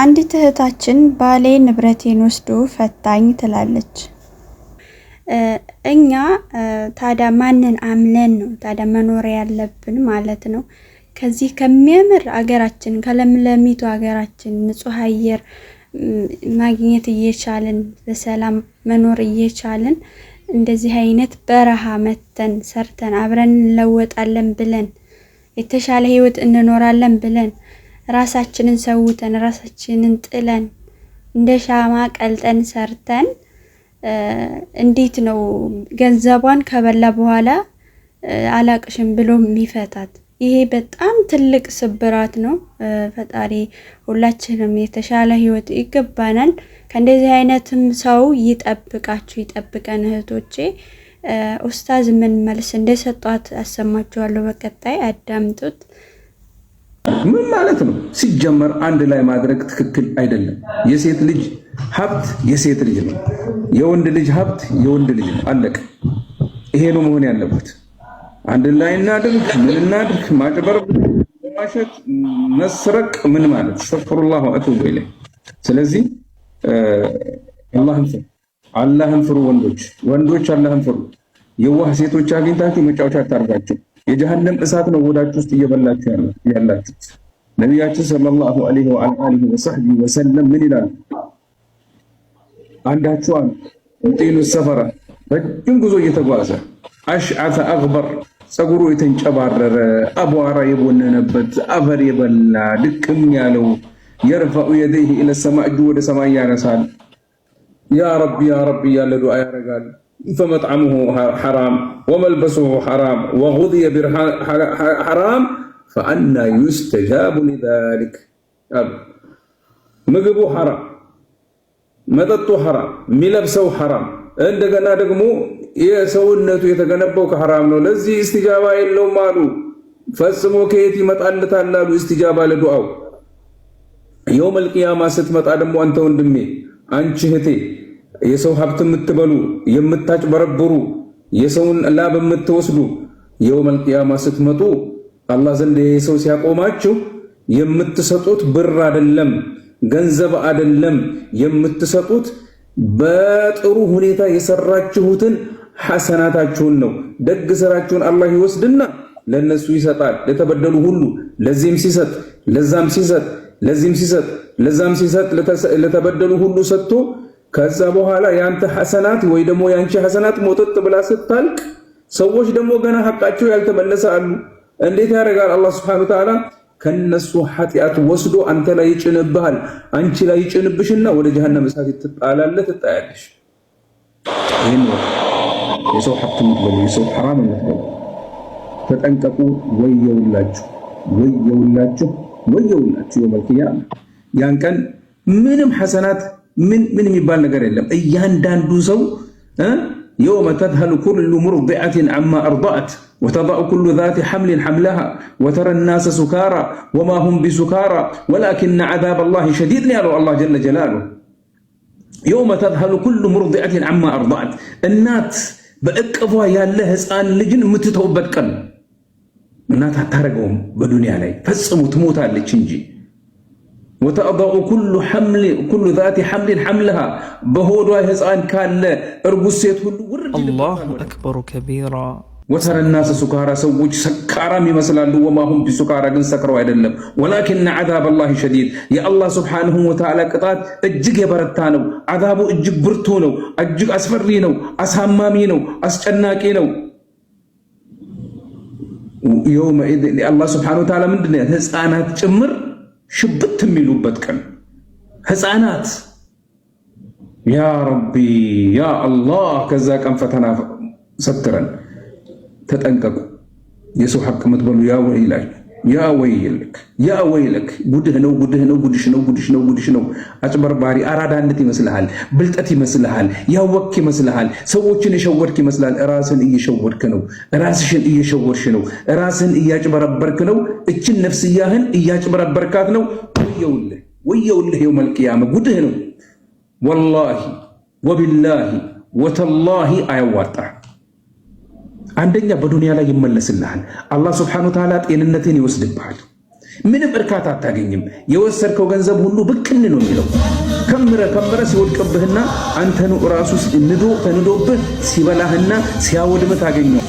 አንዲት እህታችን ባሌ ንብረቴን ወስዶ ፈታኝ ትላለች። እኛ ታዲያ ማንን አምነን ነው ታዲያ መኖር ያለብን ማለት ነው? ከዚህ ከሚያምር አገራችን፣ ከለምለሚቱ አገራችን ንጹህ አየር ማግኘት እየቻልን፣ በሰላም መኖር እየቻልን፣ እንደዚህ አይነት በረሃ መተን ሰርተን አብረን እንለወጣለን ብለን፣ የተሻለ ህይወት እንኖራለን ብለን፣ ራሳችንን ሰውተን፣ ራሳችንን ጥለን፣ እንደ ሻማ ቀልጠን ሰርተን እንዴት ነው ገንዘቧን ከበላ በኋላ አላቅሽም ብሎ የሚፈታት? ይሄ በጣም ትልቅ ስብራት ነው። ፈጣሪ ሁላችንም የተሻለ ህይወት ይገባናል። ከእንደዚህ አይነትም ሰው ይጠብቃችሁ፣ ይጠብቀን እህቶቼ። ኡስታዝ ምን መልስ እንደሰጧት አሰማችኋለሁ። በቀጣይ አዳምጡት። ምን ማለት ነው? ሲጀመር አንድ ላይ ማድረግ ትክክል አይደለም። የሴት ልጅ ሀብት የሴት ልጅ ነው። የወንድ ልጅ ሀብት የወንድ ልጅ ነው። አለቀ። ይሄ ነው መሆን ያለበት። አንድ ላይ እናድርግ፣ ምን እናድርግ፣ ማጭበርበር፣ ማሸት፣ መስረቅ ምን ማለት? أستغفر الله وأتوب إليه። ስለዚህ አላህን ፍሩ፣ አላህን ፍሩ። ወንዶች፣ ወንዶች አላህን ፍሩ። የዋህ ሴቶች አግኝታችሁ መጫወቻ አታርጓቸው። የጀሃነም እሳት ነው ወዳችሁ ውስጥ እየበላችሁ ያላችሁት። ነቢያችን صلى الله عليه وآله وصحبه وسلم ምን ይላሉ? አንዳችሁ አሉ يطيل السفر፣ ረጅም ጉዞ እየተጓዘ፣ أشعث أغبر፣ ፀጉሩ የተንጨባረረ፣ አቧራ የቦነነበት፣ አፈር የበላ፣ ድክም ያለው፣ يرفع يديه إلى السماء፣ እጁ ወደ ሰማይ ያነሳል። يا رب يا رب እያለ ዱዓ ያደርጋል። فمطعمه حرام وملبسه حرام وغذي بالحرام فأنى يستجاب لذلك አሉ። ምግቡ ሐራም፣ መጠጡ ሐራም፣ የሚለብሰው ሐራም፣ እንደገና ደግሞ የሰውነቱ የተገነባው ከሐራም ነው። ለዚህ እስቲጃባ የለውም አሉ። ፈጽሞ ከየት ይመጣልታል አሉ እስቲጃባ ለዱዓው። يوم القيامة ስትመጣ ደግሞ አንተ ወንድሜ፣ አንቺ እህቴ፣ የሰው ሀብት የምትበሉ፣ የምታጭበረብሩ፣ የሰውን ላብ የምትወስዱ፣ يوم القيامة ስትመጡ አላህ ዘንድ ይሄ ሰው ሲያቆማችሁ የምትሰጡት ብር አይደለም፣ ገንዘብ አይደለም። የምትሰጡት በጥሩ ሁኔታ የሰራችሁትን ሐሰናታችሁን ነው። ደግ ስራችሁን አላህ ይወስድና ለነሱ ይሰጣል፣ ለተበደሉ ሁሉ። ለዚህም ሲሰጥ፣ ለዛም ሲሰጥ፣ ለዚህም ሲሰጥ፣ ለዛም ሲሰጥ፣ ለተበደሉ ሁሉ ሰጥቶ ከዛ በኋላ ያንተ ሐሰናት ወይ ደግሞ ያንቺ ሐሰናት ሞጠጥ ብላ ስታልቅ ሰዎች ደግሞ ገና ሐቃቸው ያልተመለሰ አሉ። እንዴት ያደርጋል አላህ سبحانه وتعالى? ከነሱ ኃጢአት ወስዶ አንተ ላይ ይጭንብሃል፣ አንቺ ላይ ይጭንብሽና ወደ ጀሃነም እሳት ትጣላለህ፣ ትጣያለሽ። ይህን የሰው ሀብት የምትበሉ፣ የሰው ሐራም የምትበሉ ተጠንቀቁ። ወየውላችሁ፣ ወየውላችሁ፣ ወየውላችሁ። يوم القيامة ያን ቀን ምንም ሐሰናት ምን ምን የሚባል ነገር የለም። እያንዳንዱ ሰው يوم تذهل كل مرضعة عما أرضعت وتضع كل ذات حمل حملها وترى الناس سكارى وما هم بسكارى ولكن عذاب الله شديد ነው ያለው አላህ جل جلاله። يوم تذهل كل مرضعة عما أرضعت፣ እናት በእቅፏ ያለ ህፃን ልጅን የምትተውበት ቀን። እናት አታረገውም በዱንያ ላይ ፈጽሞ፣ ትሞታለች እንጂ። وتضع كل ذات حمل حملها፣ በሆዷ ህፃን ካለ እርጉዝ ሴት ሁሉ ውርድ። الله أكبر كبيرا። وترى الناس سكارى፣ ሰዎች ሰካራም ይመስላሉ። وما هم بسكارى፣ ግን ሰክረው አይደለም። ولكن عذاب الله شديد፣ የአላህ سبحانه وتعالى ቅጣት እጅግ የበረታ ነው። ዓዛቡ እጅግ ብርቱ ነው። እጅግ አስፈሪ ነው። አሳማሚ ነው። አስጨናቂ ነው። አላህ سبحانه وتعالى ምንድን ነው? ህፃናት ጭምር ሽብት የሚሉበት ቀን፣ ህፃናት። يا ربي يا الله፣ ከዛ ቀን ፈተና ሰትረን። ተጠንቀቁ። የሰው ሐቅ የምትበሉ يا ويلك يا ويلك يا ويلك፣ ጉድህ ነው፣ ጉድህ ነው፣ ጉድሽ ነው፣ ጉድሽ ነው፣ ጉድሽ ነው። አጭበርባሪ አራዳነት ይመስልሃል፣ ብልጠት ይመስልሃል፣ ያወክ ይመስልሃል፣ ሰዎችን የሸወድክ ይመስልሃል። ራስን እየሸወድክ ነው። ራስሽን እየሸወድሽ ነው። ራስን እያጭበረበርክ ነው። እችን ነፍስያህን እያጭበረበርካት ነው። ወየውልህ፣ ወየውልህ፣ يوم القيامة ጉድህ ነው። والله وبالله وتالله አያዋጣህ። አንደኛ በዱንያ ላይ ይመለስልሃል። አላህ سبحانه وتعالى ጤንነትን ይወስድብሃል። ምንም እርካታ አታገኝም። የወሰድከው ገንዘብ ሁሉ ብክን ነው የሚለው። ከምረ ከምረ ሲወድቅብህና አንተኑ ራሱ ንዶ ተንዶብህ ሲበላህና ሲያወድምህ ታገኘው።